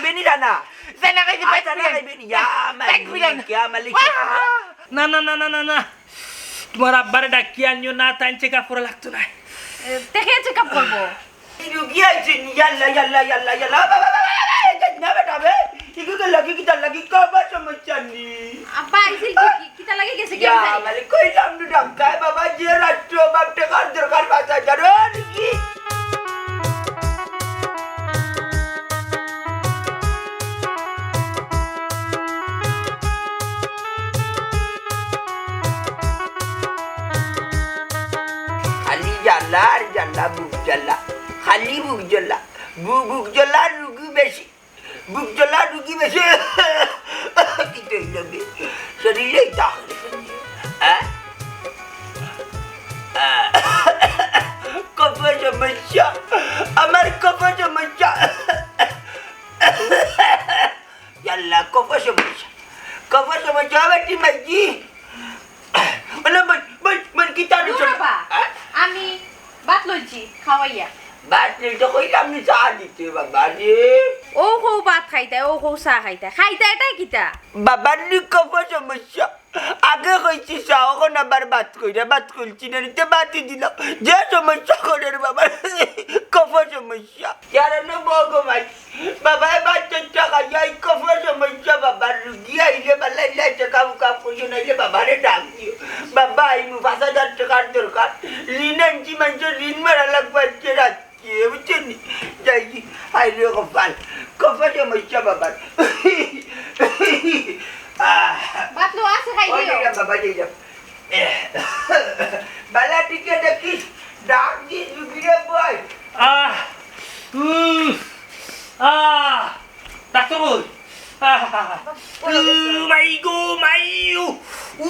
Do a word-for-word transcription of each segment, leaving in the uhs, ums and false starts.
বেনি রানা। জানা খাইছি, আ, পেট জানা পিরান। খাইবে নি? ইয়া, পেট পিরান। মালিক, ইয়া, মালিক। আহ! না, না, না, না, না, না। তোমার আব্বারে ডাকিয়া আনিও না, তাইন চেক আপ করা লাগতো না। এ, তে কে চেক আপ করবো? এই রুগী আইছে নি? ইয়াল্লা, ইয়াল্লা, ইয়াল্লা, ইয়াল্লা। বাবা, বাবা, বাবা, বাবা, এই যে না বেটা বে। ইগু তো লাগি, কিতা লাগি? কবার সমস্যা নি? আব্বা আইছিল কি? কি, কিতা লাগি গেছে কি ইয়া, আমি জানি না। মানে কইলাম নু ডাক্তার বাবা, যে রাষ্ট্র বাপ টেকার দরকার পাঁচ হাজার। ও রুগী। খালি জ্বালা আর জ্বালা, বুক জ্বালা। খালি বুক জ্বালা। বু-, বুক জ্বালা রুগী বেশি। বুক জ্বালা রুগী বেশি। কি তৈল বে? শরীরে এটা হয়েছে। হ্যাঁ? কফ সমস্যা। আমার কফ সমস্যা। ইয়াল্লা, কফ সমস্যা। কফ সমস্যা, বেটি মাইজি। বলো, বল, বল, বল, কি তার দূর সমস্যা? বাবা, হ্যাঁ? আমি ভাত লইছি, খাওয়াইয়া। ভাত লইতে কইলাম নি চা দিতে, বাবা রে। ও কও ভাত খাইতায়, ও কও চা খাইতায়। খাইতায় এটা কিতা? বাবার নি কফ সমস্যা। আগে কইছি চা, এখন আবার ভাত কইরা, ভাত কইছি না, নিতে ভাতই দিলাম। যে সমস্যা করে রে বাবা, কফ সমস্যা। ইয়ার না বগো ভাই, বাবায় বাচ্চা টাকা, এই কফ সমস্যা বাবার, রুগী আইলে বালা ইলা টাকা উকা কইও, নাইলে বাবারে ডাক দিও। বাবা, এই মু পাঁচ হাজার টাকার দরকার, ঋণ আনছি, মানুষের ঋণ মারা লাগবো আজকে রাত। কে বুঝছেন নি? যাই কি? হায় রে কপাল, কপাল সমস্যা বাবার। আহ, ভাত লো আছে, খাই ওই দিও। রে বাবা, এই যা। এহ, বালা টিকে দেখিস, ডাক দিস, রুগীরে বল। আহ, উম, আহ, ডাক্তার কই? আহ, উম, মাই গো, মাই, উ, উ।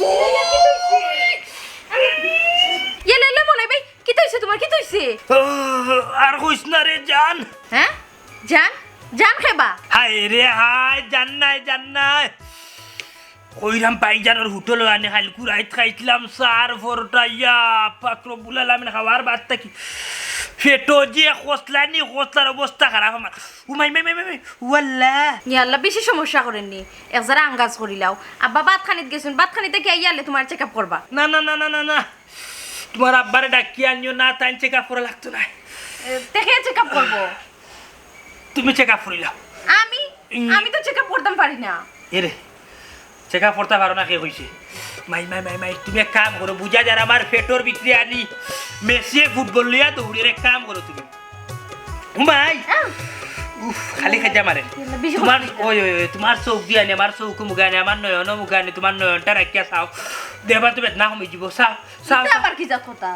ইয়ে লে, লে, মনে ভাই, কিতা অইছে তোমার? কিতা অইছে? আহ, আর কইস না রে জান। হ্যাঁ? জান? জান খেবা? হায় রে হায়, জান নাই, জান নাই। কইরাম ভাইজানর হোটেলো আনে, কাইলকু রাইত খাইছলাম চার পরোটা, ইয়া পাক রব্বুল আলামিন, খাওয়ার বাদ থাকি পেটো যে খসলানি, খসলার অবস্থা খারাপ আমার। ও মাই, মাই, মাই, মাই, মাই, ও আল্লাহ। ইয়া আল্লাহ, বেশি সমস্যা করেননি, এক জারা আঙ্গাজ করিলাও। আব্বা ভাত খানিত গেছইন, ভাত খানিত থাকি আইয়া আলে তোমার চেক আপ করবা। না, না, না, না, না, না। তোমার আব্বারে ডাকিয়া আনিও না, তাইন চেক আপ করা লাগতো না। এ, তে কে চেক আপ করবো? তুমি চেক আপ করিলাও। আমি? উম। আমি তো চেক আপ করতাম পারি না। এরে, চেক আপ করতা পারো না কে কইছে? মাই, মাই, মাই, মাই, তুমি এক কাম করো, বুঝা যার আমার পেটর ভিতরে আনি মেসিয়ে ফুটবল লইয়া দৌড়ের, এক কাম করো তুমি। ও মাই। আহ। উফ, খালি খেজা মারে। বেশি তোমার, কষ্ট। ওই, ওই, ওই, তোমার চোখ দিয়া আনি, আমার চোখ মুখে আনি, আমার নয়ন মুখে আনি, তোমার নয়নটা রাখিয়া চাও। দেবা তো বেদনা কমি যাব, চাও, চাও, ইটা চাও। আবার কি জাত কথা?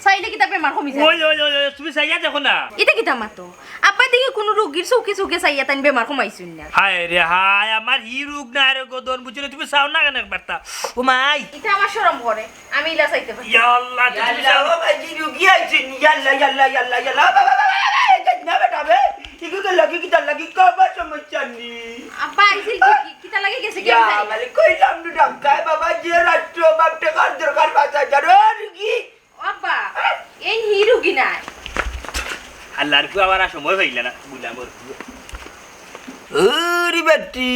চাইলে কিতা বেমার কমি যায়? ওই, ওই, ওই, ওই, তুমি চাইয়া দেখো না। ইটা কিতা মাতো? আব্বা দেখি কুনু রোগীর চোখে চোখে চাইয়া তাইন বেমার কমাইছইন না। হায় রে হায়, আমার হি রোগ না রে গদন, বুঝছো না? তুমি চাও না কেনে একবার তা? ও মাই। ইটা আমার শরম করে, আমি ইলা চাইতে পারি না। ইয়া আল্লাহ, তুমি ইয়া আল্লাহ, চাও। ও ভাই, কি রুগী আইছে নি? ইয়া আল্লাহ, ইয়া আল্লাহ, ইয়া আল্লাহ, ইয়া আল্লাহ, বাবা, বাবা, বাবা, বাবা, এই যে না বেটা বে, ইগু তো লাগি কিতা লাগি, কবার সমস্যা নি? আব্বা আইছিল কি, কি, কিতা লাগি গেছে কি ইয়া, আমি জানি না। মানে কইলাম নু ডাক্তার, বাবা, যে রাষ্ট্র বাপ টেকার দরকার পাঁচ হাজার, ও রুগী। ও আব্বা, এই হি রুগী নাই। আল্লাহর ফুয়া আবার আর সময় পাইলা না, গুলামর ফুয়া। ওরে বেটি,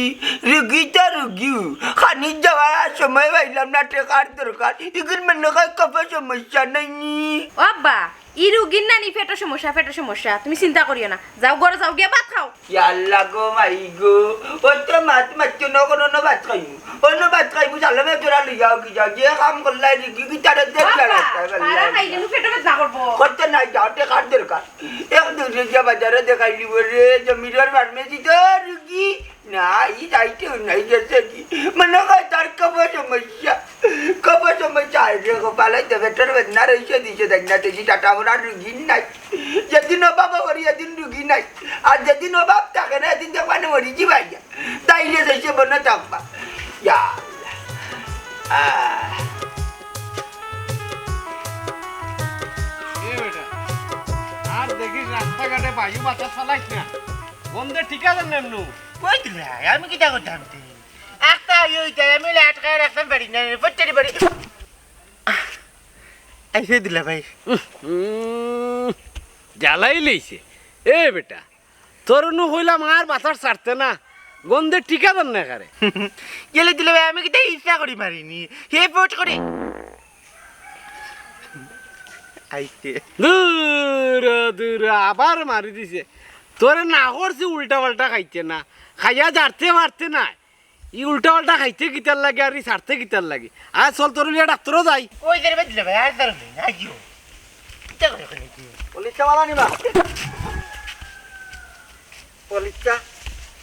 রুগী তো রুগী, খানিত যাওয়ার আর সময় পাইলাম না, টেকার দরকার। ইগুর মনে হয় কফ সমস্যা নাই নি। ও আব্বা, ই রুগীর নানি পেটর সমস্যা, পেটর সমস্যা। তুমি চিন্তা করিও না। যাও, ঘরো যাও, গিয়া ভাত খাও। ইয়া আল্লাহ গো মাই গো, ও তো মাত মাততো না, কোনো না ভাত খাইমু। অন্য ভাত খাইমু, চালমে তোরা লইয়াও কি যাও, যে কাম করলাই নি, কি কি তারে দেখ বাবা, তারা খাইলে নু পেটো বেদনা করবো। করতে নাই, যাও, টেকার দরকার। এক দুই রেজা বাজারে দেখাইলি বলে, জমিরর ফার্মেসি তো রুগী। না, ই যাইতে নাই, গেছে কি? মনে হয় তার কফ সমস্যা। কফ সমস্যা, আরে গো, পালাই তো পেটর বেদনা রইছে, দিছে, দেখ না, দেখি টাটা ওরা রুগী নাই। যেদিন অভাব করি, এদিন রুগী নাই। আর যেদিন অভাব থাকে না, এদিন দেখবা না, মরি যাইবা। তাইলে দেশে বনে থাকবা। ইয়া আল্লাহ। আহ। এ বেটা, আর দেখিস রাস্তাঘাটে বায়ু বাতাস চালাইস না। বন্ধে ঠিক আছে নেমনু। কই দিলে? আমি কিতা করতাম তে? একটা ইয়ে হইতে, আমি লাট খাই রাখতাম পারি না, পড়তে পারি। আইসে দিলা ভাই। উম, জ্বালাই লইছে। এ বেটা, তোরে নু কইলাম আর বাতাস ছাড়তে না, গন্ধে টিকা ধর না কারে। গেলে দিলে ভাই, আমি কিতা ইচ্ছা করি মারিনি, হে ফট করে। আইতে। দূর, দূর, আবার মারি দিছে। তোরে না করছি উল্টা পাল্টা খাইতে না, খাইয়া জারতে পারতে না। ই উল্টা পাল্টা খাইতে কিতার লাগে আর ই ছাড়তে কিতার লাগে? আয় চল, তোরে লইয়া ডাক্তারও যাই। ওই যে রে বেদলে ভাই, আর দাঁড়ান না, আইও। কিতা করে ওখানে কি? পুলিশটা বালা নিবা। পুলিশটা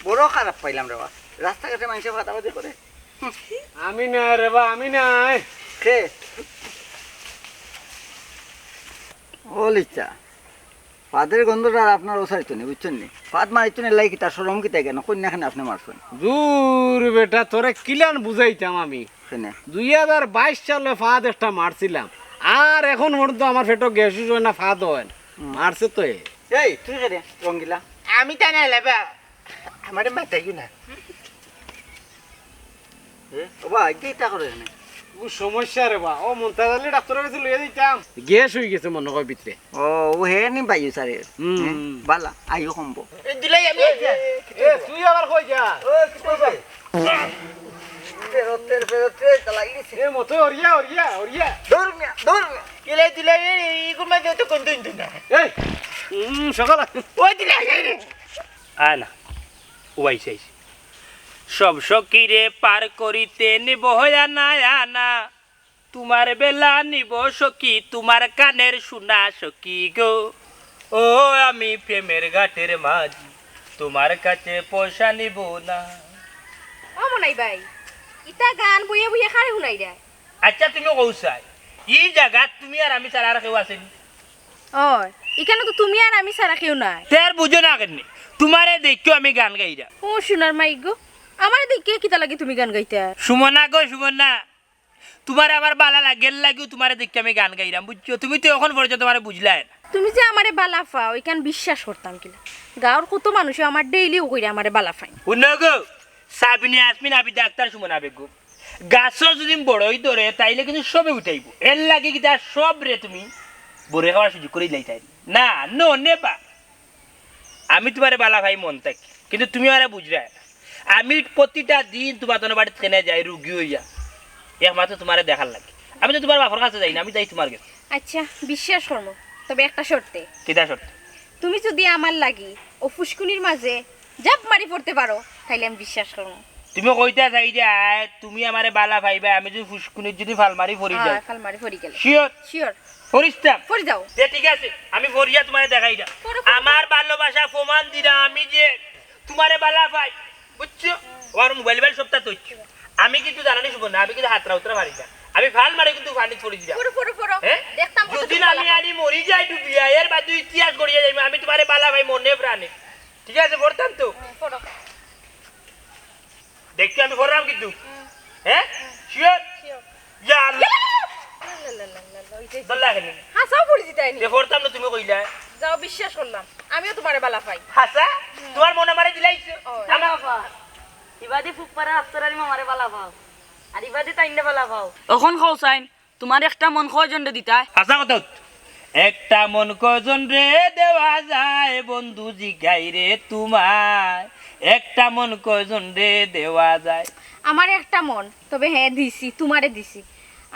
বড় খারাপ পাইলাম রে বা। রাস্তাঘাটে মানুষে ফাটাফাটি করে। আমি না রে বা, আমি নাই। কে? পুলিশটা। ফাদের গন্ধটা আর আপনার ওসাইতো নি, বুঝছেন নি? ফাদ মারিতো নি, লাই কিতা, শরম কিতা কেন? কন্যা খানে আপনি মারছেন। দূর বেটা, তোরে কিলান বুঝাইতাম আমি। কেনে? দুই হাজার বাইশ সালে ফাদ একটা মারছিলাম, আর এখন পর্যন্ত আমার পেটো গ্যাস উস হয় না, ফাদ হয় না। হুম। মারছে তো এ। এই, তুই কেনে রঙ্গিলা? আমি তা না লেবা, আমারে মাতাইও না। এ, ও বা, কি ইটা করে এনে? ও সমস্যা রে বা, ও মন্তাজ আলী ডাক্তারের কাছে লইয়া দিতাম। গ্যাস হয়ে গেছে মনে হয় ভিতরে। ও, ও হে নি বাইউ সারে। হুম। হে, বালা, আইও কমবো। এ, দিলাই আমি আইছি। এ, তুই আবার কই যা? ও, কি কই যাই? ফেরত, ফেরত, ফেরত, ফেরত, চালাই গেছে। এ, মতো ওরিয়া, ওরিয়া, ওরিয়া। দৌড় মিয়া, দৌড় মিয়া। কিলাই দিলাই, এই, এই, এই, কোন মাঝে তো কোন দিন দিন না। এই, হুম, সকাল। ওই দিলাই, এই রে। আয় না, ও আইছে, আইছে। সব সখীরে পার করিতে নিব হয়া না আনা, তোমার বেলা নিব সখী, তোমার কানের সোনা সখী গো। ও আমি প্রেমের ঘাটের মাঝি, তোমার কাছে পয়সা নিব না। ও মনাই ভাই, ইতা গান বইয়া বইয়া কারে হুনাইরায়? আচ্ছা, তুমি কও চাই, ই জাগাত তুমি আর আমি ছাড়া আর কেউ আছেনি? ও, ইখানো তো তুমি আর আমি ছাড়া কেউ নাই। তে আর বুঝো না কেনে? তোমারে দেখিও আমি গান গাইরাম। ও সোনার মাই গো, আমারে দেখিয়া কিতা লাগি তুমি গান গাইতায়? সুমনা গো, সুমনা, তোমারে আমার বালা লাগে, এর লাগিউ তোমারে দেখিয়া আমি গান গাইরাম, বুঝছো? তুমি তো এখন পর্যন্ত আমারে বুঝলায় না। তুমি যে আমারে বালা পাও, ইখান বিশ্বাস করতাম কিলা? গাঁওর কত মানুষে আমার ডেইলিউ কইরা আমারে বালা পাইন। হুনো গো, সাবিনা ইয়াসমিন আবিদা আক্তার সুমনা বেগম, গাছর যদি বড়ই ধরে, তাইলে কিন্তু সবে উঠাইবো। এর লাগি কিতা সবরে তুমি বড়ই খাওয়ার সুযোগ করি দিলাইতায়? না, no, never। আমি তোমারে বালা পাই মন থাকি, কিন্তু তুমি আমারে বুঝরায় না। আমি প্রতিটা দিন তোমার জন্য বাড়িত কেনে যাই রুগী হইয়া, একমাত্র তোমারে দেখার লাগি। আমি তো তোমার বাপর কাছে যাই না, আমি যাই তোমার গেছে। আচ্ছা, বিশ্বাস করমু, তবে একটা শর্তে। কিতা শর্ত? তুমি যদি আমার লাগি ও ফুসকুনির মাঝে জাপ মারি পড়তে পারো, তাইলে আমি বিশ্বাস করমু। তুমি কইতা চাই যে, আয়, তুমি আমারে বালা পাইবা, আমি যদি ফুসকুনির যদি ফাল মারি পড়ি যাই। হ্যাঁ, ফাল মারি পড়ি গেলে। Sure? Sure। পড়িতাম? পড়ি যাও। যে ঠিক আছে, আমি পড়িয়া তোমারে দেখাই দাও। পড়ো, পড়ো। আমার ভালোবাসা প্রমাণ দিরা আমি যে তোমারে বালা পাই, বুঝছো? আমার মোবাইল মোবাইল সবটা তো ইচ্ছু। আমি কিন্তু জানানি শুভ না, আমি কিন্তু হাতরা উতরা পারি না। আমি ফাল মারি কিন্তু পানিত পড়ি দিরা। পড়ো, পড়ো, পড়ো। হ্যাঁ? দেখতাম কত যদি তুমি না বালা আমি পাও। আনি মরি যাই ডুবিয়া, এর বাদে ইতিহাস গড়িয়া যাইবো, আমি তোমারে বালা পাই মনে প্রাণে। ঠিক আছে, পড়তাম তো? হুম, পড়ো। দেখতে আমি পড়লাম কিন্তু। হুম। হ্যাঁ? Sure? Sure। ইয়া আল্লাহ। লা, লা, লা, লা, লা, লা, ওই যে, দল্লা খেলি। হাছাউ পড়ি দিতায় নি। এ পড়তাম না, তুমি কইলা। যাও, বিশ্বাস করলাম। আমিও তোমারে বালা পাই। হাছা? হুম। তোমার মন আমারে দিলাইছো? ও। আমার বাবা, ইবাদি ফুকপারা আফতার আলী মামারে বালা পাও। আর ইবাদি তাইনরে বালা পাও। অখন কও চাইন, তোমার একটা মন কয়জনরে দিতায়? হাছা কথা। একটা মন কয়জনরে দেওয়া যায়, বন্ধু জিগাই রে তোমায়। একটা মন কয়জনরে দেওয়া যায়? আমার একটা মন, তবে হ্যাঁ দিছি, তোমারে দিছি।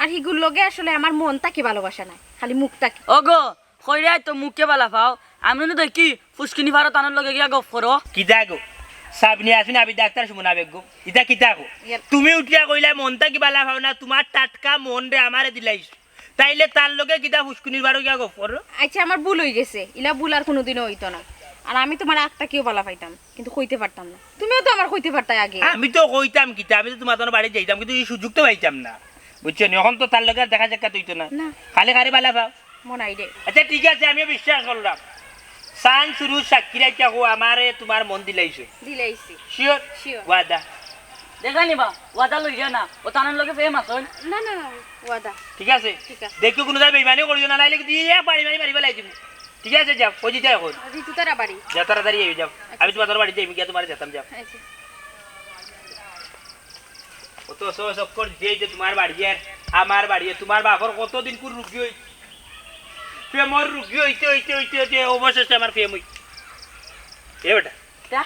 আর হিগুর লগে আসলে আমার মন থাকি ভালোবাসা নাই, খালি মুখ থাকি। ওগো, কইরায় তো মুখে বালা পাও। আমি নু দেখি ফুসকুনি পারো তানর লগে গিয়া গপ করো। কিতা গো? সাবিনা ইয়াসমিন আবিদা আক্তার সুমনা বেগম। ইতা কিতা গো? ইয়ার তুমি উঠিয়া কইলায় মন থাকি বালা পাও না, তোমার টাটকা মনরে আমারে দিলাইছো। তাইলে তার লগে কিতা ফুসকুনির পারো গিয়া গপ করো? আচ্ছা, আমার ভুল অই গেছে। ইলা ভুল আর কুনুদিনও অইতো না। আর আমি তোমার আগ থাকিও বালা পাইতাম, কিন্তু কইতে পারতাম না। তুমিও তো আমার কইতে পারতায় আগে। আমি তো কইতাম কিতা, আমি তো তোমার বাড়ি যাইতাম, কিন্তু ই সুযোগ তো পাইতাম না। বুঝছো নি? অখন তো তার লগে আর দেখা সাক্ষাৎ অইতো না। না। খালি খালি বালা পাও। মনাই রে। আচ্ছা, ঠিক আছে, আমিও বিশ্বাস করলাম। চান শুরু সাক্ষী রাখিয়া কও, আমারে তোমার মন দিলাইছো। দিলাইছি। Sure? Sure। ওয়াদা। দেখা নিবা, ওয়াদা লইয়া না, ও তানর লগে প্রেম আছে। না, না, না, ওয়াদা। ঠিক আছে? ঠিক আছে। দেখো, কুনু জাগাত বেইমানি করিও না, নাইলে কিন্তু ইয়া বাড়ি মারি মারি ফালাই দিমু। ঠিক আছে, যাও, ওই যে যাও এখন। ঋতু তারা বাড়ি। যাও, তাড়াতাড়ি আইও, যাও। আচ্ছা। আমি তোমার বাড়ি যাইমু, গিয়া তোমারে দেখতাম, যাও। আচ্ছা। অত চ-, চক্কর দিতে দিতে তোমার বাড়ি আর আমার বাড়ি, তোমার বাপর কতদিন কুর রুগী হই, প্রেমর রুগী হইতে হইতে হইতে হইতে অবশেষে আমার প্রেম হই। এ বেটা, তা?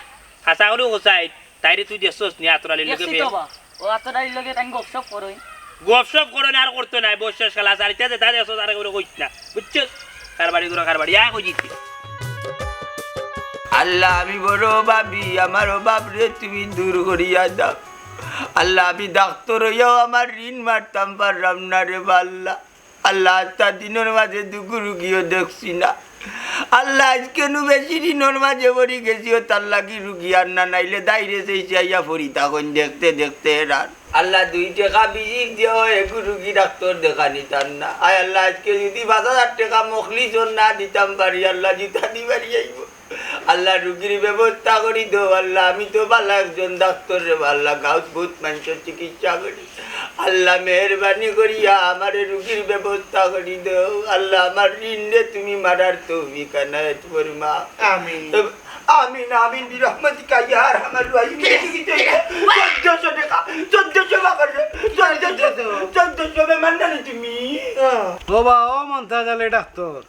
হাছা করি কছাইন, তাইরে তুই দেখছস নি আতর আলীর লগে দেখছি তো বা। ও আতর আলীর লগে তাইন গপসপ করইন। গপসপ করইন আর করতো নায়, বয়স শেষ খালাস, আর ইতা যেতা দেখছস আর কেউরে কইস না, বুঝছস? কারবারি গুরু কারবারি, আয় কই জিতে। আল্লাহ, আমি বড় অভাবী, আমার অভাবরে তুমি দূর করিয়া দাও। আল্লাহ, আমি ডাক্তর অইয়াও আমার ঋণ মারতাম পারলাম না রে বা আল্লাহ। আল্লাহ, আস্তা দিনর মাঝে দুগু রুগীও দেখছি না। আল্লাহ, আইজকে নু বেশি ঋণর মাঝে পড়ি গেছি, অতার লাগি রুগী আর না নাইলে দাইরে চাইছে আইয়া পড়ি থাকইন দেখতে দেখতে হেরান। আল্লাহ, দুই টেকা বিজির দিয়া এগু রুগী ডাক্তর দেখানিতাম না। আয় আল্লাহ, আইজকে যুদি পাঁচ হাজার টেকা মখলিসর না দিতাম পারি, আল্লাহ, জুতা দিবারি আইবো। আল্লাহ, রুগীর ব্যবস্থা করি দেও আল্লাহ। আমি তো ভালা একজন ডাক্তর রে বা আল্লাহ, গাঁওত বউত মানষর চিকিৎসা করি। আল্লাহ, মেহেরবানি করিয়া আমারে রুগীর ব্যবস্থা করি দেও আল্লাহ। আমার ঋণরে তুমি মারার তৌফিক এনায়েত ফরমাও। আমিন। আমিন, আমিন, বিরহমাতিকা ইয়া আরহামার রাহিমিন। চোদ্দশো টেকা, চোদ্দশো বাবা রে, চোদ্দশো, চোদ্দশো। চোদ্দশো বে মান্না নি তুমি। ও বা, ও মন্তাজ আলী ডাক্তর,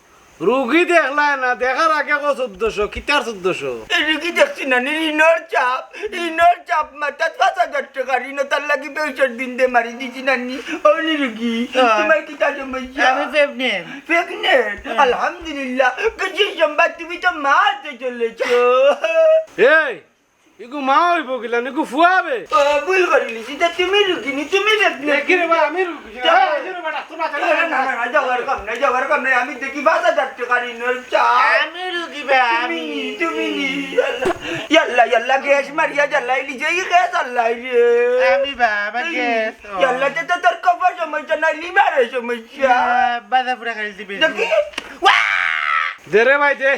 রুগী দেখলায় না, দেখার আগে কও চোদ্দশো, কিতার চোদ্দশো? এই রুগী দেখছি না নি, ঋণর চাপ, ঋণর চাপ, মাথাত পাঁচ হাজার টেকা ঋণ, অতার লাগি বেউসর দিন দে মারি দিছি না নি। ও নি রুগী, হ্যাঁ। তুমার কিতা সমস্যা? আমি pregnant। Pregnant? হ্যাঁ। আলহামদুলিল্লাহ, খুশির সংবাদ, তুমি তো মা হতে চলেছো। এই, ইগু মা অইবো কিলা, ইগু ফুয়া বে। ও, ভুল করিলিছি, ইতা তুমি রুগী নি, তুমি pregnant। দেখি রে বা, আমি রুগী। যাও। এই, এই রে বা, ডাক্তর না, না, না, না, যাওয়ার কাম নাই, যাওয়ার কাম নাই, আমি দেখি পাঁচ হাজার টেকা ঋণর চাপ। আমি রুগী বা, তুমি আমি। নি, তুমি নি। ইয়াল্লা, ইয়াল্লা, ইয়াল্লা, গ্যাস মারিয়া জ্বালাইলি যে, এই গ্যাস আল্লাহ রে। আমি বা, আমার এই, গ্যাস, ও। ইয়াল্লা, তে তো তোর কফর সমস্যা না, লিভারের সমস্যা। না, বাজা পুরা খাইল দিবে। দেখি, ওয়া! দে রে ভাই, দে।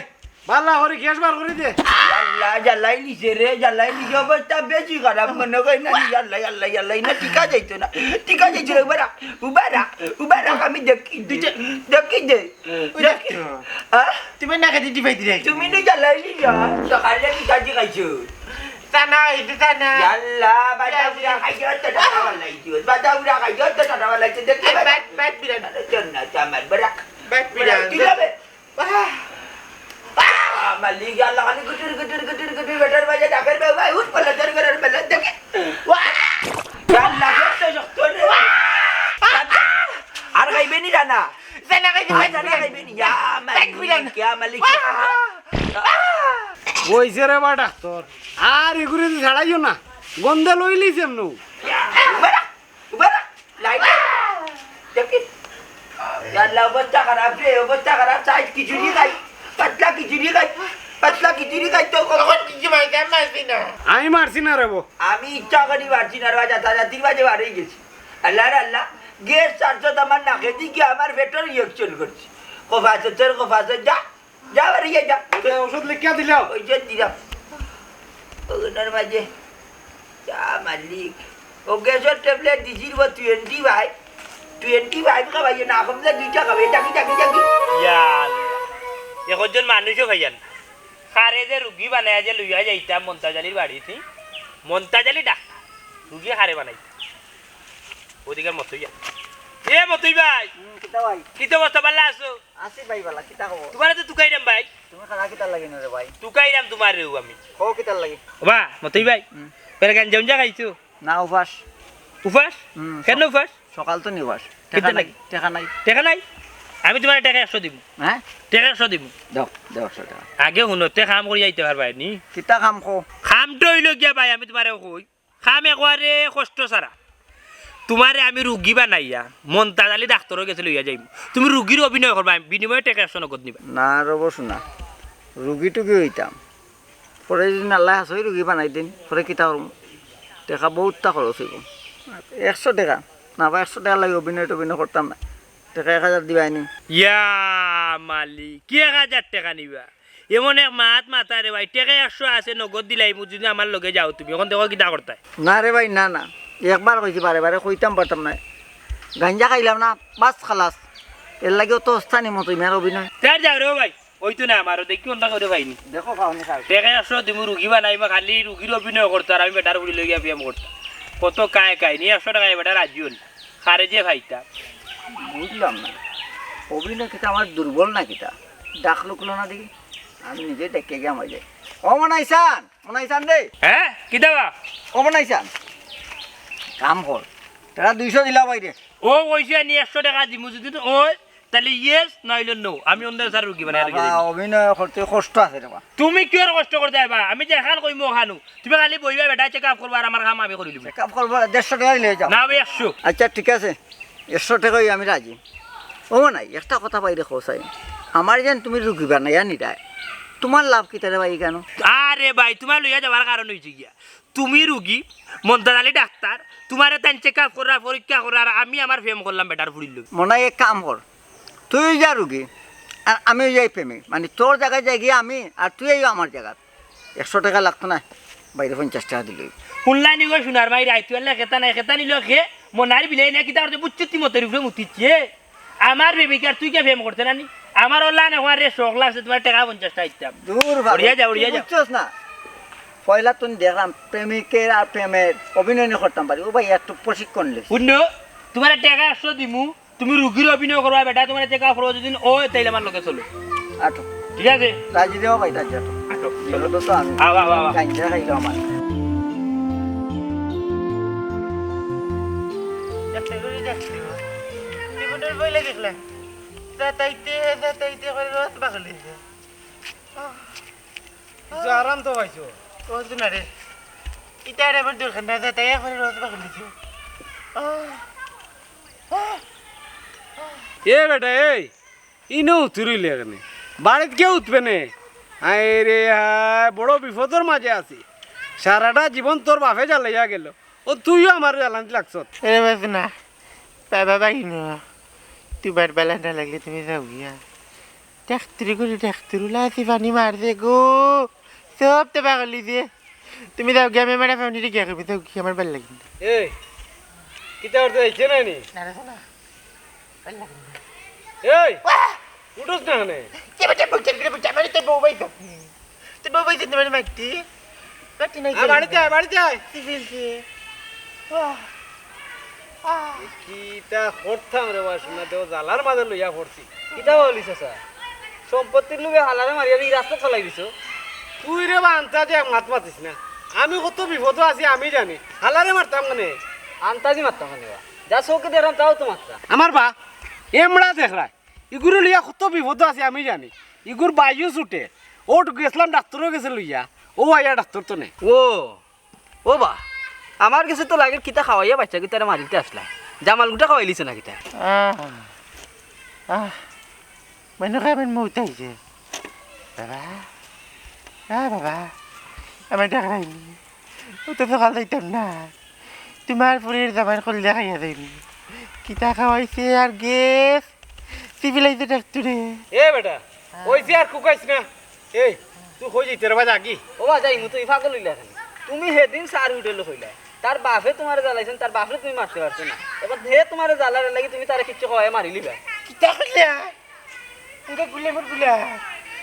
ভালা করি গ্যাস বার করি দে। ইয়াল্লা, জ্বালাইলিছে রে, জ্বালাইলিছে, অবস্থা বেশি খারাপ মনে কয় না। ইয়াল্লা, ইয়াল্লা, ইয়াল্লা, ইনা টিকা যাইতো না, টিকা যাইতো না, উবা রাখ, উবা রাখ, উবা রাখ, আমি দেখি দে, দেখি দে, দেখি। আহ? তুমি না খাইতে টিপাই দিলে। তুমি না জ্বালাইলি না, সকালে কি কাজি খাইছো? তা না, এটা তা না। ইয়াল্লা, বাটা বুড়া খাইছো, তো টাকা বানাইছো, বাটা বুড়া খাইছো, তো টাকা বানাইছো, দেখি। বাট, বাট বিরাট। আরে, চল না, চামার, বাটা। বাট বিরাট। তুই যাবে? আহ! আহ! মালিক, আল্লাহ, খালি গুটুর, গুটুর, গুটুর, গুটুর, বেটার বাজে ডাকের বে, ভাই, উঠ, পালা, জোর করে, পালা, দেখে। ওয়া! আল্লাহ, শক্ত, শক্ত রে। আর খাইবে নি রানা? জানা খাইবে, আর জানা খাইবে নি? ইয়া মালিক, ইয়া মালিক। ওই যে রে বা ডাক্তর, আর ইগুরে ছাড়াইও না, গন্ধে লইলিছে এমনু। ইয়া, বাড়া। উবা না, লাইট। দেখি। ইয়াল্লা, অবস্থা খারাপ রে, অবস্থা খারাপ। সাইজ খিচুড়ি খাই, পাতলা খিচুড়ি খাই, পাতলা খিচুড়ি খাই তো। তখন কিছু ভাই, আমি মারছি না। আমি মারছি না রে বো। আমি ইচ্ছা করি মারছি না রে, যা, যা, তিন বাজে বার হয়ে গেছি। আল্লাহ রে আল্লাহ, গ্যাস চারশো আমার নাকে দিকে আমার পেটর ইঞ্জেকশন করছি। কফা আছে, তোর কফা আছে, যা। যা বাড়ি যা, যা। ওটা ওষুধ লিখিয়া দিলাও। ওই যে দিলাম। ওগুলোর মাঝে যা মালিক। ও গ্যাসের ট্যাবলেট দিছির ও টোয়েন্টি ফাইভ। টোয়েন্টি ফাইভ খাবাইয়ে না, কমলে দুইটা খাবে। যাকি, যাকি, যাকি। ইয়া আল্লাহ। একজন মানুষও খাইয়া না। কারে যে রুগী বানাইয়া যে লইয়া যাইতাম মন্তাজ আলীর বাড়িত। মন্তাজ আলী ডাক্তার। রুগী কারে বানাইতাম। ওদিকে মতই যা। এ মতই ভাই। হুম, কিতা ভাই? কিতা অবস্থা, ভালা আছো? আছি ভাই, ভালা, কিতা খবর? তোমারে তো তুকাইরাম ভাই। তুমি খালা কিতার লাগি না রে ভাই? তুকাইরাম তোমারেও আমি। কও কিতার লাগি? ওবা, মতই ভাই। হুম। বেটা গাঞ্জা উঞ্জা খাইছো? না, উপাস। উপাস? হুম, কেন স-, উপাস? সকাল তো নি উপাস। কিতা টেকা নাই, নাই? টেকা নাই। টেকা নাই? আমি তোমারে টেকা একশো দিমু। হ্যাঁ? টেকা একশো দিমু। দাও, দাও একশো টেকা। আগে হুনো, তে কাম করি যাইতে পারবায় নি? কিতা কাম কও? কামটা অইলো গিয়া ভাই, আমি তোমারে কই। কাম একবারে কষ্ট ছাড়া। তোমারে আমি রুগী বানাইয়া মন্তাজ আলী ডাক্তরর গেছে লইয়া যাইমু। তুমি রুগীর অভিনয় করবায়, বিনিময়ে টেকা একশো নগদ নিবায়। না রব সোনা, রুগী টুগী অইতাম। পরে যদি আল্লায় হাছাউ রুগী বানাই দেইন, পরে কিতা করমু? টেকা বউততা খরচ অইবো। একশো টেকা, না বা একশো টেকার লাগি অভিনয় টভিনয় করতাম না। টেকা এক হাজার দিবায় নি। ইয়া মালিক, কি এক হাজার টেকা নিবা? এমন এক মাত মাতা রে ভাই, টেকা একশো আছে, নগদ দিলাইমু, যদি আমার লগে যাও তুমি, অখন দেখো কিতা করতায়। না রে ভাই, না, না, একবার কইছি, বারে বারে কইতাম পারতাম নায়। গাঞ্জা খাইলাম না, বাস খালাস। এরলাগি অত অস্তা নি মতই মিয়ার অভিনয়। তার যাও রে ভাই, অইতো নায় আমারও, দেখি অন্যতা করে পাইনি। দেখো পাওনি খাও। টেকা একশো দিমু, রুগী বানাইমু, খালি রুগীর অভিনয় করতো, আর আমি বেটার ফুড়ি লইয়া প্রেম করতাম। কত কায় কায় নি, একশো টেকায় বেটা রাজি অইল। কারে যে পাইতাম। বুঝলাম না, অভিনয় কিতা আমার দুর্বল না কিতা? ডাক লুকলো না দেখি, আমি নিজে ডেকে গিয়া মাই যাই। ও মনাইছান, মনাইছান রে। হ্যাঁ, কিতা বা? ও মনাইছান, কাম কর, টেকা দুইশো দিলা বাইরে। ও কইছে নি একশো টেকা দিমু, যদি তো ওই, তাইলে yes, নাইলে no। আমি অন্ধের স্যার রুগী বানাই রেখে বাবা, দিমু। অভিনয় করতে কষ্ট আছে রে বা। তুমি কিওর কষ্ট করতে আইবা? আমি যেখান কইমু ওখানউ। তুমি খালি বইবা বেটা, চেক আপ করবা আর আমার কাম আমি করি দিমু। চেক আপ করবো, দেড়শো টেকা দিলে হয়ে যাও। না, আমি একশো। আচ্ছা, ঠিক আছে, একশো টেকায় আমি রাজি। ও নাই, একটা কথা বাইরে কও চাই, আমার যেন তুমি রুগী বানাইয়া নিরায়, তোমার লাভ কিতা রে ভাই কেন? আরে ভাই, তোমার লইয়া যাওয়ার কারণ হইছে গিয়া, তুমি রুগী, মন্তাজ আলী ডাক্তার, তোমারে তাইন চেক আপ করার, পরীক্ষা করার, আমি আমার প্রেম করলাম বেটার ফুড়ির লগে। মনে হয় এক কাম কর, তুই যা রুগী, আর আমি যাই প্রেমে, মানে তোর জায়গায় যাই গিয়া আমি, আর তুই আইও আমার জায়গাত। একশো টেকা লাগতো না, বাইরে পঞ্চাশ টেকা দিলে অইবো। হুনলায় নি গো সোনার মাই, রাইত বেলা খেতা নাই, খেতা নিল খে, মনার বিলাই না কিতা করতে বুঝছিস তুই মতের উপরে মুতিচ্ছে। আমার বেবিকার তুই কে প্রেম করতে না নি? আমার ওলা না হওয়ার রে শখ লাগছে তোমার টেকা পঞ্চাশ টেকা দিতাম। দূর ভাই, উড়িয়া যা, উড়িয়া তুই যা। বুঝছস না, পয়লা তুই দেখলাম প্রেমিকের আর প্রেমের অভিনয় নি করতাম পারি। ও ভাই, একটু প্রশিক্ষণ লে। হুনো, তোমার টেকা একশো দিমু, তুমি রুগীর অভিনয় করবা বেটা, তোমার চেক আপ করবো যদি ও তাইলে আমার লগে চলো। আটো। ঠিক আছে? রাজি দেওয়া ভাই, রাজি আটো। আটো। চলো তো, তো আমি আও, আও, আও, আও। গাঞ্জা খাইলো আমার। দেখলে গো, দেখলে গো। জীবনের বইলে দেখলে। যাতাইতে, যাতাইতে করে রথ বাগলে। কিছু আরাম তো পাইছো? রথ না রে। ইটা আর আমার দরকার না, যাতাই করে রথ বাগলে। এ বেটা, এই, ইনো উতরিলে কেনে? বাড়িত কেউ উঠবে নে? হায় রে হায়, বড় বিপদর মাঝে আছি। সারাটা জীবন তোর বাপে জ্বালাইয়া গেল, ও তুইও আমার জ্বালানিত লাগছত। এরে বাস না, বাবা ভাই না, তুমার বালা না লাগলে তুমি যাও গিয়া। ডাক্তারি করি ডাক্তার উলাইছি পানি মারছে গো, সব তো পাগল অইছে। তুমি যাও গিয়া, আমি আমার ফ্যামিলিরে গিয়া কইবো, যাও গিয়া, আমার বালা লাগে না। এই, কিতা করতে যাইছে না নি? না রে, না। এই, উঠোস না কেনে? কে বেটা বলছে, কে বেটা, মানে তোর বউ ভাই তো। তোর বউ ভাই তো তোমার মাটি। মাটি নাই আ, বাড়িতে আয়, বাড়িতে আয়। কি বলছে? আহ, আহ। কিতা করতাম রে বা, শুনা দেও, জ্বালার মাঝে লইয়া পড়ছি। কিতা বলি চাচা? সম্পত্তির লোভে হালারে মারিয়া এই রাস্তা চালাই দিছো। তুই রে বা আন্তাজে এক মাত মাতিস না। আমি কত বিপদো আছি আমি জানি। হালারে মারতাম কেনে? আন্তাজি মারতাম কেনে বা? যা চোখে দেখলাম তাও তো মারতাম। আমার বা, এমড়া দেখরায়। ইগুরে লইয়া কত বিপদো আছি আমি জানি। ইগুর বাইও ছুটে। ওট গেছলাম ডাক্তরর গেছে লইয়া। ও আইয়া ডাক্তর তো নে। ও, ও বা, আমার গেছে তো লাগের কিতা খাওয়াইয়া বাচ্চা কিতারে মারিতে আসলা। জামাল গুটা খাওয়াইলিছে না কিতা? আহ, আহ, মনে হয় আমার মৌত আইছে। বাবা, আ বাবা, আমার ডাকরায়নি। ও তো সকাল যাইতাম না। তোমার ফুড়ির জামাইর কলিজা খাইয়া যাইনি। কিতা খাওয়াইছে আর গেছ? সিভিলাইজে ডাক্তরে। এ বেটা, ওই যে আর কুকাইস না। এই, তুই কই যাইতে রে বা, যা গি। ও বা, যাইমু, তুমি পাগল অইলা কেনে? তুমি হেদিন সার হোটেলো কইলা, তার বাপে তোমারে জ্বালাইছইন, তার বাপরে তুমি মারতে পারছো না। এবার হে তোমারে জ্বালার লাগি তুমি তারে কিচ্ছু কওয়ায় মারিলিবা। কিতা কইলা? ওটা গুলে মোর গুলা।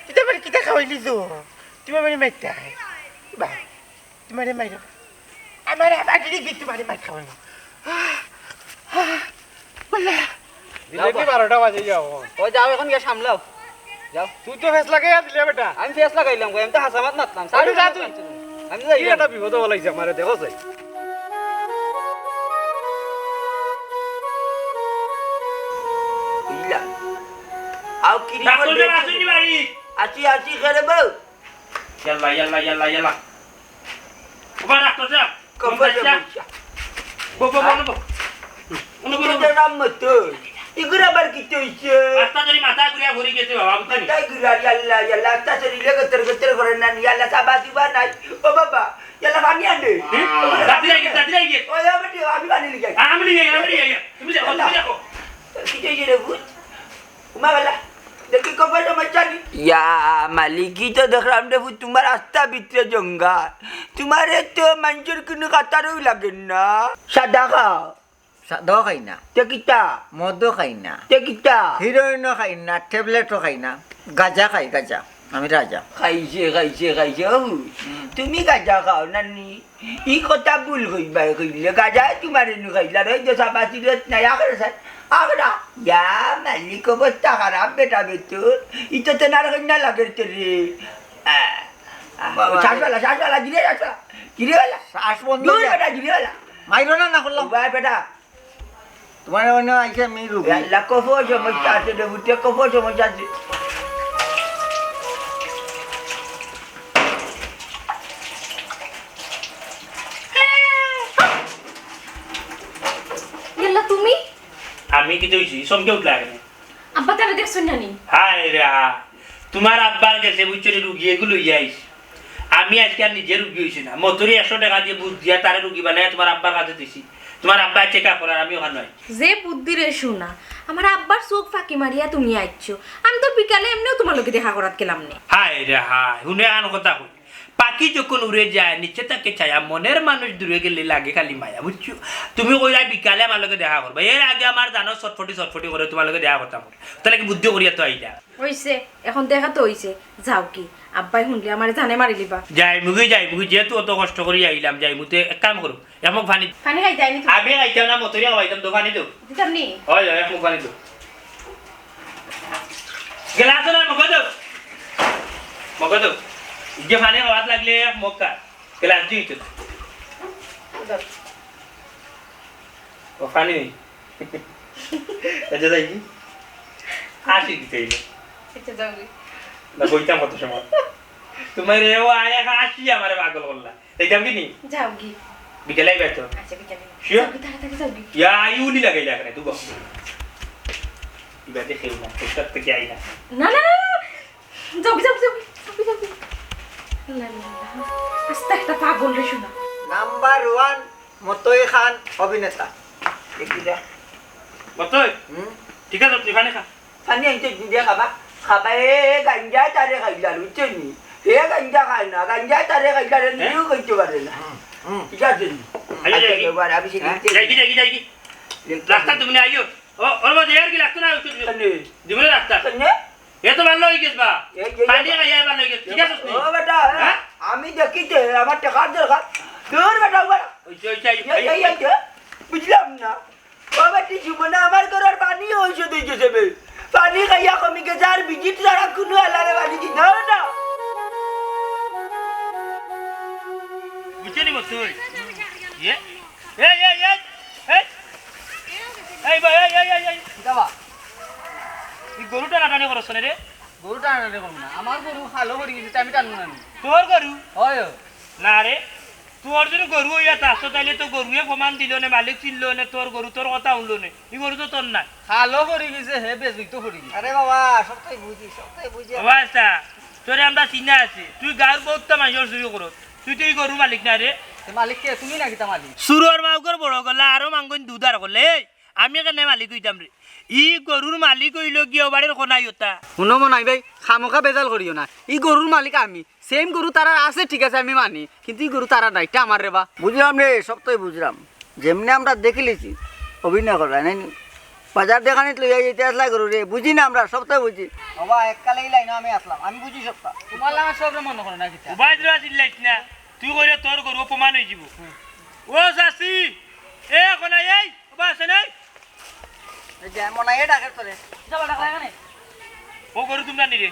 কিতা মানে কিতা খাওয়াইলি তো? তুমি মানে মারতা। বা, তোমারে মাইরো। আমার আবার যদি তোমারে মার খাওয়াই। আহ, আহ, বলে। দিলে কি বারোটা বাজে যাও। ও যাও, এখন গিয়া সামলাও। যাও। তুই তো ফেস লাগাইয়া দিলে বেটা। আমি ফেস লাগাইলাম গো, আমি তো হাসা মাত মাতলাম। ওই তো যা তুই। আমি যাই। কি একটা বিপদ হওয়া লাগছে আমারে, দেখো চাই। বুঝলাম। আও কি রিপোর্ট ডাক্তার দিয়েছে? আসেনি ভাই? আসি, আসি, করে বউ। ইয়াল্লা, ইয়াল্লা, ইয়াল্লা, ইয়াল্লা। ওবা ডাক্তার সাহেব, কপালে কম পাইছা? বইছা। বো, বো, বো, বো। উনি বলো, বলো। রাম মতো। ইগুর আবার কিতা অইছে? রাস্তা ধরি মাথা ঘুরিয়া পড়ি গেছে বাবা, বুঝছেন? মাথা ঘুরার, ইয়াল্লা, ইয়াল্লা, রাস্তা ধরি লে গতর গতর করে না, ইয়াল্লা, সাবা দিবা নাই। ও বাবা, ইয়াল্লা, পানি আনে। হুম? দাদি লাগে, দাদি লাগে। ওই, ওই, বেটি, আমি পানি লিখাই। আমি লিখাই, আমি লিখাই। তুমি দেখো, তুমি দেখো। কিতা অইছে রে, ভূত? উমা বালা, দেখি কপালে মাইচানি। ইয়া মালিক, ই তো দেখরাম রে ফুত, তোমার আস্তা ভিতরে জঙ্গল। তোমারে তো মানষর কুনু কাতারও লাগে না। সাদা খাও। সাদাও খাই না। তে কিতা? মদও খাই না। তে কিতা? হিরোইনও খাই না, ট্যাবলেটও খাই না। গাঁজা খাই, গাঁজা। আমি রাজা। খাইছে, খাইছে, খাইছে। ও, হুম। তুমি গাঁজা খাও না নি? ই কথা ভুল কইবায় কইলে, গাঁজায় তোমারে নু খাইলা, রই দে সাবা সিগারেট নাই, আখড়া স্যার, আখড়া। ইয়া মালিক, অবস্থা খারাপ বেটা বেতুর, ইতো তো নার কইনা লাগের তো রে। আহ, বাবা। শ্বাসওয়ালা, শ্বাসওয়ালা, জিরে শ্বাসওয়ালা, জিরেওয়ালা। শ্বাস বন্ধ দূর হয়ে যায়। বেটা, জিরেওয়ালা। মাইরো না, না করলাম। ও ভাই বেটা। তোমার মনে হয় আইছে আমি রুগী। আল্লাহ, কফ সমস্যা আছে রে, বুঝছো? কফ সমস্যা আছে। ইয়াল্লা, তুমি? আমি কিতা অইছি? চমকে উঠলা কেনে? আব্বা তারা দেখছইন না নি? হায় রে হা, তোমার আব্বার গেছে বুঝছো রে রুগী, এগু লইয়া আইছি। আমি আজকে আর নিজে রুগী অইছি না, মতরে একশো টেকা দিয়া বুঝ দিয়া তারে রুগী বানাইয়া তোমার আব্বার কাছে দিছি। তোমার আব্বা চেক আপ করার, আমি ওখানে নাই। যে বুদ্ধি রে সোনা, আমার আব্বার চোখ ফাঁকি মারিয়া তুমি আইছো। আমি তো বিকালে এমনেও তোমার লগে দেখা করাত গেলাম নে। হায় রে হায়, হুনো আন কথা কই। পাখি যখন উড়ে যায়, নিচে থাকে ছায়া, মনের মানুষ দূরে গেলে লাগে খালি মায়া, বুঝছো? তুমি কইলা বিকালে আমার লগে দেখা করবা, এর আগে আমার জানো ছটফটি ছটফটি করে তোমার লগে দেখা করতাম। তাহলে কি বুদ্ধি করিয়া তো আইলা? অইছে, এখন দেখা তো অইছে। যাও কি, আব্বায় হুনলে আমারে জানে মারিলিবা। যাইমুগি, যাইমুগি, যেহেতু অত কষ্ট করি আইলাম, যাইমু তে এক কাম করো, এক মুখ পানি। পানি খাইতায় নি তুমি? আমি খাইতাম না, মতরিয়া খাইতাম, তো পানি দেও। দিতাম নি? হয়, হয়, এক মুখ পানি দেও। গেলাস না, মগ দেও। মগ দেও। ইগে পানি খাওয়াত লাগলে এক মগ খা। গেলাস দিও তো। ও পানি নেই। আচ্ছা, যাই কি? আসি কি তাইলে? আচ্ছা, যাও গি। না, বইতাম কত সময়। তোমার এ ও আয় এক আসি আমারে পাগল করলা। যাইতাম কি নি? যাও গি। বিকেলে আইবা তো? আচ্ছা, বিকেলে। Sure? যাও গি, তাড়াতাড়ি যাও গি। ইয়া, আইউনি লাগাইলা এখানে, তুই বস। ইবাতে খেও না, তোর সাথে কি আই না? না, না, না, না। যাও গি, যাও গি, যাও গি, যাও গি, যাও গি। না, না, না। আস্তে একটা পাগল রে সোনা। নাম্বার ওয়ান মতই খান অভিনেতা। দেখি দে। মতই? হুম? ঠিক আছে, তুই খানে খা। খানি আনতে দুধে খাবা। খাবা, এ, এ, গাঞ্জা তারে খাইলা, বুঝছো নি? এ গাঞ্জা খায় না, গাঞ্জা তারে খাইলা, রে, হ্যাঁ? নিজেও খাইতে পারে না। হুম, হুম। ঠিক আছে নি? আইও, আচ্ছা, যাই কি? এবার আমি সেদিন হ্যাঁ? দেখি। যাই কি, যাই কি, যাই কি? দেখি। রাস্তা তুমি আইও। ও, ওর মধ্যে আর কি লাগতো না, ওষুধ। কেনে? জীবনে রাস্তা। কেনে? এ তো ভালো হয়ে গেছে বা। এই, এই, পানি এই। খাইয়া ভালো হয়ে গেছে। ঠিক আছে নি? ও বেটা, হ্যাঁ? হ্যাঁ? আমি দেখি যে আমার টাকার দরকার। তোর বেটা, বেটা। ওই যে, ওই যে, এই, এই, এই, এই, এই, বুঝলাম না। ও বেটি, জীবনে আমার ঘরের পানি ঔষধ হয়ে গেছে বে। পানি খাইয়া কমি গেছে, আর ভিজিট ছাড়া কোনো আলারে পানি দিতে হবে না। বুঝলি মতই? ইয়ে? এই, এই, এই, এই। এই বা, এই, এই, এই, এই। কিতা বা? এই গরু টানাটানি করছ না রে? গরু টানাটানি করবো না। আমার গরু খালো করি গেছে, আমি টানবো না নি। তোর গরু? হয়। না রে, তোর যদি গরু হইয়া থাকতো, তাইলে তো গরুয়ে প্রমাণ দিল নে, মালিক চিনল নে, তোর গরু তোর কথা শুনল নে। এই গরু তো তোর না। খালো করি গেছে, হে বেজুই তো করি গেছে। আরে বাবা, সবটাই বুঝি, সবটাই বুঝি। বাবা, আচ্ছা, তোরে আমরা চিনা আছি, তুই গাঁওর বহুত মানুষর চুরি করো, তুই তো এই গরুর মালিক না রে। তে মালিক কে? তুমি নাকি তা মালিক? চুরর মাউগর বড় গলা, আরো মাংগন দুধার করলে, এই, আমি কেনে মালিক হইতাম রে? ই গরুর মালিক হইল গিয়া ও বাড়ির কোনাই ওটা। হুনো মনাই ভাই, খামোখা বেজাল করিও না, ই গরুর মালিক আমি। সেম গরু তারার আছে, ঠিক আছে, আমি মানি, কিন্তু ই গরু তারার নাইটা আমার রে বা। বুঝলাম রে, সবটাই বুঝলাম। যেমনে আমরা দেখিলিছি, অভিনয় করা নাই নি। বাজার দেখানিত লইয়া যেতে আসলা গরু রে, বুঝি না আমরা, সবটাই বুঝি। বাবা, এককালে এই লাইনে আমি আসলাম, আমি বুঝি সবটা। তোমার লাগা সবরে মনে করো না কিতা? উবাইদুর চিল্লাইস না, তুই কইলে তোর গরু অপমান হয়ে যাব। ও চাচি, এ কোনাই এই, ও বা আছে নাই? এই যে মনে হয় এ ডাকের তোরে। যাবা ডাকলা কেনে? ও গরু তোমরা নি রে?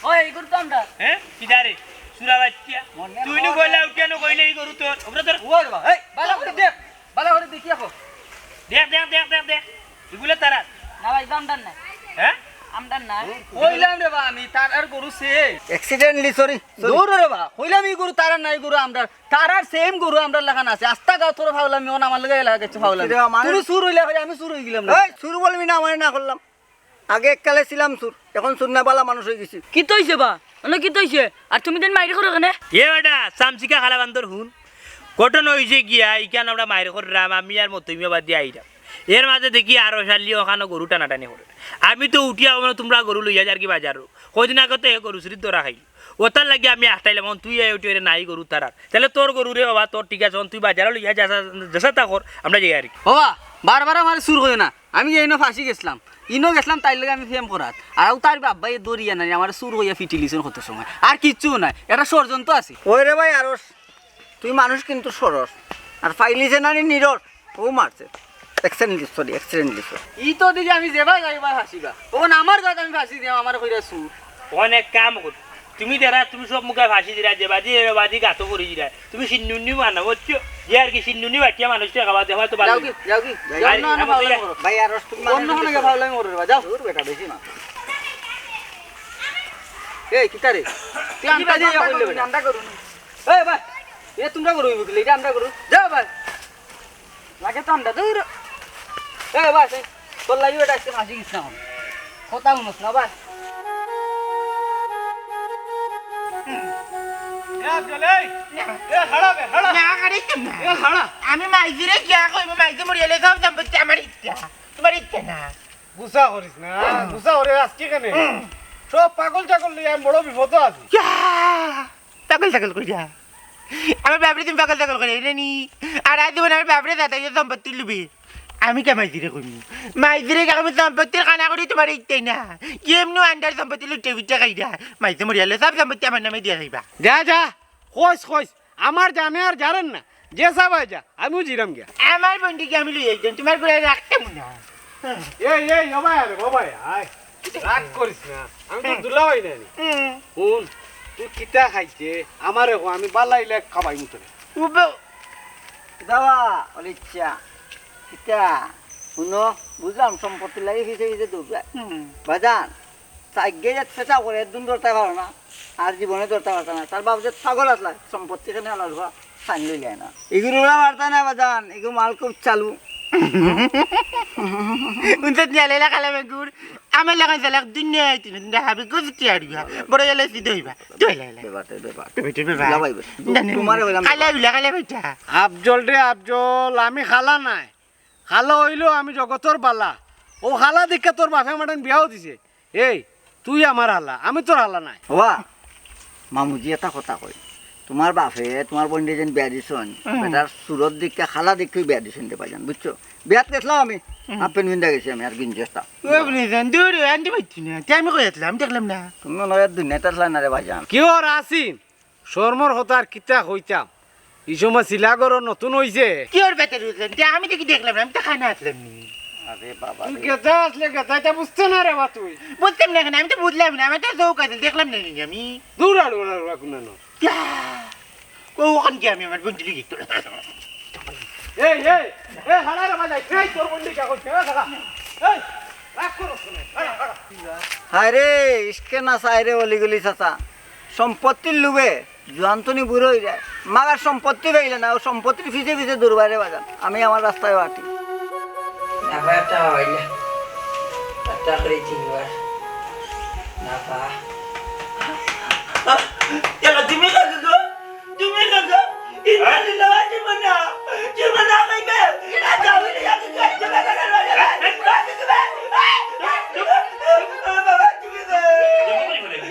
ওই, এই গরু তো আমরা। হ্যাঁ? কিদারে? চুরা বাচ্চা। মনে তুই নু হয়। বলে উঠিয়া নু কইলে এই গরু তোর। ওগুলো তোর। ওই বাবা, এই, ভালো করে দেখ। ভালো করে দেখি আপো। দেখ, দেখ, দেখ, দেখ, দেখ। এগুলো তারা। না ভাই, আমদার না। হ্যাঁ? আমদার না। কইলাম রে বা আমি, তার আর গরু সে। Accidentally, sorry, sorry। দৌড় রে বা। কইলাম এই গরু তারার না, এই গরু আমদার। তারার সেম গরু আমরার লাখান আছে। আস্তা গাঁও তোর ফাউলামি, অন আমার লগে এলাকা কিছু ফাউলামি। কিরে আমার? তুই চুর হইলে কইলে আমি চুর হয়ে গেলাম না। এই, চুর বলবি না, আমারে না করলাম। আগে এককালে ছিলাম চুর, এখন চুর না, বালা মানুষ হয়ে গেছি। কিতা অইছে বা? মানে কিতা অইছে? আর তুমি দেন মাইরি করো কেনে? এ বেটা, চামচিকা খালা বান্দর হুন। ঘটনা অইছে গিয়া, ইখান আমরা মাইর করলাম, আমি আর মতই মিয়া বাদ দিয়া আইলাম। এর মাঝে দেখি আরো শালি ওখানো গরু টানাটানি করে। আমি তো উঠিয়া মানে তোমরা গরু লইয়া যার কি বাজারো। কয়দিন আগে তো এ গরু চুরির ধরা খাইল। ওটার লাগি আমি আটকাইলাম, অখন তুই আই উঠি ওরে নাই গরু তারার। তাহলে তোর গরু রে বাবা, তোর ঠিক আছে, অখন তুই বাজারো লইয়া যাস, যেসা তা কর, আমরা যাই আর কি। বাবা, বারবার আমার চুর কইও না। আমি যে ইনো ফাঁসি গেছিলাম, ইনো গেছিলাম তাইর লগে আমি প্রেম করাত। আর ও তার বাব্বাই দৌড়িয়া নাই, আমার চুর কইয়া ফিটিলিছইন কত সময়। আর কিচ্ছু নাই, এটা ষড়যন্ত্র আছে। ওই রে ভাই, আরস, তুই মানুষ কিন্তু সরস। আর ফাইলিছে না নি নিরস, ও মারছে। Accidentally, sorry, accidentally, sorry। ই তো দেখি আমি যেবার যাইবার ফাঁসিবা। ওখান আমার ঘরত আমি ফাঁসি দিয়াম, আমার কইরা চুর। অখন এক কাম কর, তুমি দেরা, তুমি সব মুখে ফাঁসি দিরা, যে বাজি, এ বাজি গাতো পড়ি দিরা। তুমি সিন্নুনি মানো, বুঝছো? যে আর কি সিন্নুনি বাটিয়া মানুষ ঠেকাবা, দেখবা তো ভালো। যাও কি, যাও কি? যাও, আর অন্য, অন্য আমার ফাউলামি ইয়া করো। ভাই, আর তুমি অন্য মানুষ হনো গিয়া ফাউলামি করো রে বা, যাও। দূর বেটা, বেশি না। এই, কিতা রে? তুই আমটা দিয়ে ইয়া করলে বেটা। আমরা করুন। এই ভাই, এ তোমরা করো, ওই বুকিলে, এটা আমরা করো। যাও ভাই। লাগে তো আমরা, দূর। এ ভাই, তুই, তোর লাগি বেটা আজকে ফাঁসি গেছ না এখন। কথা শুনছ না ভাই। এ আফজল, এই, এ হাড়া বে, হাড়া। না, আরে তো না। এ হাড়া। আমি মাইজিরে গিয়া কইব, মাইজি মরিয়ালে সব সম্পত্তি আমার ইচ্ছা, তোমার ইচ্ছা না। গুসা করিস না, গুসা করে আজকে কেনে? সব পাগল ছাগল লইয়া আমি বড় বিপদে আছি। ইয়া, পাগল ছাগল কইরা। আমার বাপরে তুমি পাগল ছাগল কইরা, এটা নি? আর আজ জীবন আমার বাপরে দাদা ইয়ে সম্পত্তি লুবি। আমি কে মাইজিরে কইমু? মাইজিরে কে আমি সম্পত্তির কানা করি তোমার ইচ্ছাই না। কি এমনি আন্ডার সম্পত্তি লুটে বিটে খাইরা। মাইজে মরিয়ালে সব সম্পত্তি আমার নামে দিয়া যাইবা। যা, যা, কইস, কইস। আমার জানে আর জানেন না। যে সাবাই যা, আমিও জিরাম গিয়া। আমার বন্ডিকে আমি লই আইতাম, তোমার করে রাখতাম না। এই, এই, ও ভাই, আরে, ও ভাই, আয়। রাগ করিস না। আমি তো দুলাভাই না নি। হুম। হুন, তুই কিতা খাইছে? আমারে কো, আমি বালাইলে খাবাইমু তোরে। উবে- দাবা, অলিচ্ছা। কিতা? হুনো, বুঝলাম, সম্পত্তি লাগি ফিছে ফিছে দৌড়ায়। হুম। বাজান, চাইগে যে চেষ্টা করে, একদিন ধরতে পারো না, আর জীবনে ধরতে পারতো না। তার বাপ যে ছাগল আসলা, সম্পত্তি খানি আলাদা সাইন লই যায় না। এগুলো ওরা পারতা না বাজান, এগুলো মাল খুব চালু। উনতে নিয়া লেলা কালা বেগুর, আমার লাগান চালাক দুনিয়া আইতি না, তুমি হাবি গুজ কি আড়ুয়া, বড় গেলে সিদ্ধ হইবা। তুই লেলা। বেবাতে, বেবা। তুই তুই বেবা। লাভাই বে। না, না, তোমারে না। বললাম। কালা উলা কালা বেটা। আফজল রে আফজল, আমি খালা নাই। খালা অইলো আমি জগতর বালা। ও খালা দেখিয়া তোর বাপে আমারে বিয়াও দিছে। এই, তুই আমার হালা, আমি তোর হালা নায়। ওবা, মামুজি এটা কথা কই। তোমার বাপে, তোমার বইনরে যেন বিয়া দিছইন, হুম। বেটার সুরত দেখিয়া, খালা দেখিয়া বিয়া দিছইন রে ভাইজান, বুঝছো? বিয়াত গেছলাম আমি, হুম। হাফ প্যান্ট পিন্দা গেছি আমি, আর গেঞ্জি একটা। ও আপনি যান, দূর, আনতে পারছি না। তে আমি কই আছলাম, আমি দেখলাম না। তুমি মনে হয় দুনিয়াত আছলা না রে ভাইজান। কিওর আছিন? শরমর কথা আর কিতা কইতাম? ই সময় চিলাঘরও নতুন অইছে। কিওর বেটার বুঝলাম? তে আমি তো কি দেখলাম না, আমি তো খানা আছলাম নি। আরে বাবা তুই রে। গেদা আছলে গেদা, এটা বুঝতে না রে বা তুই। বুঝতাম না কেনে, আমি তো বুঝলাম না, আমি তো চোখ আছে, দেখলাম না নি আমি। দূর আর ওরা, ওরা কোনো না। ইয়া! ও ওখান কি আমি আমার বন্ধু লিখি তোর। এই, এই, এই, হালা রে বাজাই, এই তোর বন্ধু কে করছে? এই হালা। এই, রাগ করো শুনে। হালা, হালা। হায় রে, ইশকে না চায় রে অলিগলি চাচা। সম্পত্তির লোভে জুয়ানতনি বুড়ো অই যায়। মাগার সম্পত্তি পাইলে না, ও সম্পত্তির পিছে পিছে দৌড়ায় রে বাজান। আমি আমার রাস্তায় আটি। না ভাই, একটা হইলে। একটা করে তিনবার। না পা। এলা তুমি কাকে গো? তুমি কাকে? ইন্না লিল্লাহি ওয়া ইন্না ইলাইহি রাজিউন। জীবন না,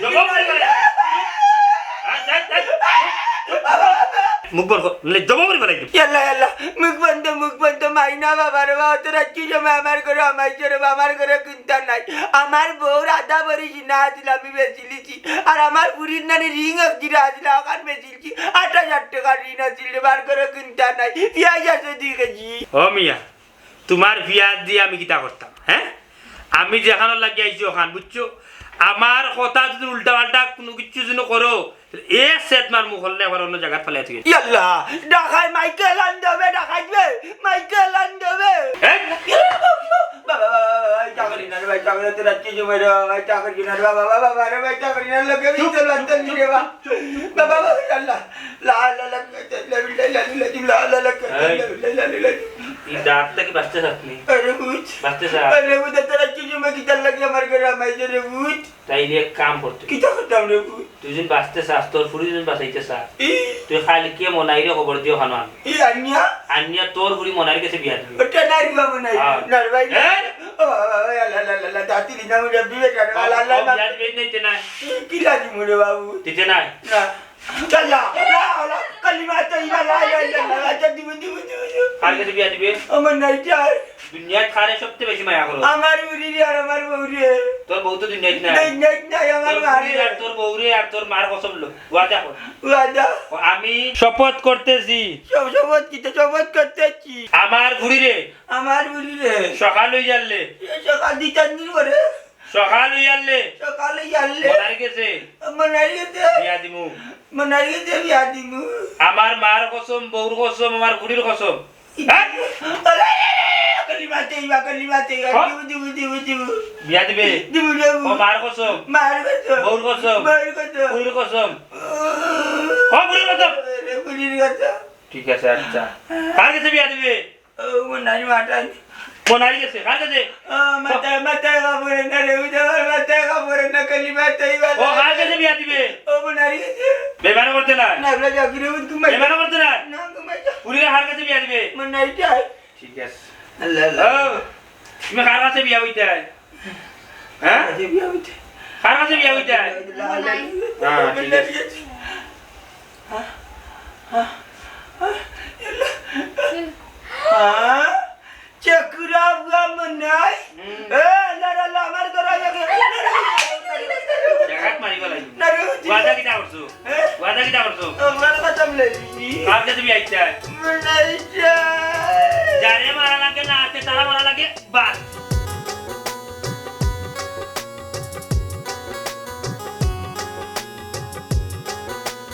জীবন না, ভাই, ভাই। মুখ বন্ধ কর, নাইলে জবো করি ফেলাই দিমু। ইয়াল্লা, ইয়াল্লা, মুখ বন্ধ, মুখ বন্ধ, মাই না বাবা রে বাবা, তোরা কি সময় আমার ঘরে আমাইছে রে বাবা, আমার ঘরে কুন্তা নাই। আমার বউর আধা ভরি সিনা আছিল, আমি বেচিলিছি। আর আমার ফুরির নানি রিং এক জিরা আছিল, ওখান বেচিলিছি। আট হাজার টাকার ঋণ আছিল রে, বার ঘরে কুন্তা নাই। পিয়াজ আছে দুই কেজি। ও মিয়া, তুমার পিয়াজ দিয়া আমি কিতা করতাম, হে? আমি যেখানো লাগি আইছি ওখান, বুঝছো? আমার কথা যদি উল্টা পাল্টা কুনু কিচ্ছু যদি করো, এ সেট মার মুখ হললে আবার অন্য জাগাত ফালাই থুই। ইয়াল্লা, ডাকাই মাইকেল আন দেবে, ডাকাই দিবে, মাইকেল আন দেবে। এ? বাবা, বাবা, বাবা, ভাই, চাকরি না রে ভাই, চাকরি তো রাখছি জমে রে বাবা, ভাই, চাকরি না রে বাবা, বাবা, বাবা রে ভাই, চাকরি না, লোকে বিচে লাগতে নি রে বাবা। বাবা, বাবা, আল্লাহ, লা, লা, লা, লা, লা, লা, লা, লা, লা, লা, লা, লা, লা, লা, লা, লা। এই ডাকটা কি বাঁচতে চাস নি? আরে বুঝ। বাঁচতে চাস? আরে বুঝ, তোরা কি জমে কিতার লাগি আমার ঘরে আমাইছে রে বুঝ? তাইলে এক কাম করতে। কিতা করতাম রে বুঝ? তুই যদি বাঁচতে চাস, তোর ফুরি যদি বাঁচাইতে চাস, ই। তুই খালি কে মনাইরে খবর দিও খানো আন। ই আনিয়া? আনিয়া তোর ফুরি মনাইর গেছে বিয়া দিবি। ওটা নাই রে বাবা, নাই। হ্যাঁ। না রে ভাই, না। এ? ও বাবা, বাবা, আল্লাহ, আল্লাহ, আল্লাহ, দাঁতি দিনা মুড়ে বিয়ে করে, আল্লাহ, আল্লাহ, ও না। বিয়া দিবি নাই তে নাই। কি, কি লাগি মুড়ে বাবু? দিতে নাই। না। আল্লাহ, লা হাওলা, কালিমা তাইয়্যিবা, লা ইলাহা ইল্লাল্লাহ, আচ্ছা, দিবি, দিবি, দিবি, দিবি। কার গেছে বিয়া দিবে? আমার নাই চাই। দুনিয়াত কারে সবচেয়ে বেশি মায়া করো? আমার ফুরিরে আর আমার বউরে। তোর বউ তো দুনিয়াত নাই। নাই, নাই, নাই, আমার তোর মারে। ফুরিরে আর তোর বউরে আর তোর মার কসম লো। ওয়াদা কর। ওয়াদা। আমি শপথ করতেছি। সব শপথ কি তো শপথ করতেছি। আমার ফুরিরে। আমার ফুরিরে। সকাল হই জানলে। সকাল দুই চার দিন পরে। সকাল অইয়ারলে। সকাল অইয়ারলে। মনার গেছে। মনার গেছে। বিয়া দিমু। মনার গেছে বিয়া দিমু। আমার মার কসম, বউর কসম, আমার ফুড়ির কসম। হ্যাঁ? আরে, আরে, আরে, কলিমা তৈবা, কলিমা তৈবা। হ্যাঁ? দিমু, দিমু, দিমু, দিমু। বিয়া দিবে? দিমু, দিমু। ও মার কসম। মার কসম। বউর কসম। বউর কসম। ফুড়ির কসম। ও ফুড়ির কসম। আরে, ফুড়ির কসম। ঠিক আছে, আচ্ছা। কার গেছে বিয়া দিবে? ও, মনার মাথায়। মনার গেছে, কার গেছে? ও, মাথায়, মাথায় কাপড় না রে, উদে আমার মাথায় কাপড় না, খালি মাথায় বাঁধা। ও, কার গেছে বিয়া দিবে? ও, মনার গেছে। বেমানা করতে না। না, ওরা যা ঘুরে উঠ ঘুমাই। বেমানা করতে না। না, ঘুমাই যা। ফুড়িরে কার গেছে বিয়া দিবে? মনার গেছে। ঠিক আছে। আল্লাহ, আল্লাহ। ও, তুমি কার গেছে বিয়া অইতায়? হ্যাঁ? কার গেছে বিয়া অইতায়? কার গেছে বিয়া অইতায়? আল্লাহ, আল্লাহ। হ্যাঁ, ঠিক আছে। হ্যাঁ? চাকরা বুয়া মনাই। হুম। এ, আল্লাহ, আল্লাহ, আমার ঘরে আইয়া কে? জাগাত মারিবা লাগি। না রে, ওয়াদা কিতা করছো? হ্যাঁ? ওয়াদা কিতা করছো? ও, ওয়াদা করতাম না। কার গেছে বিয়া অইতায়? মনাই।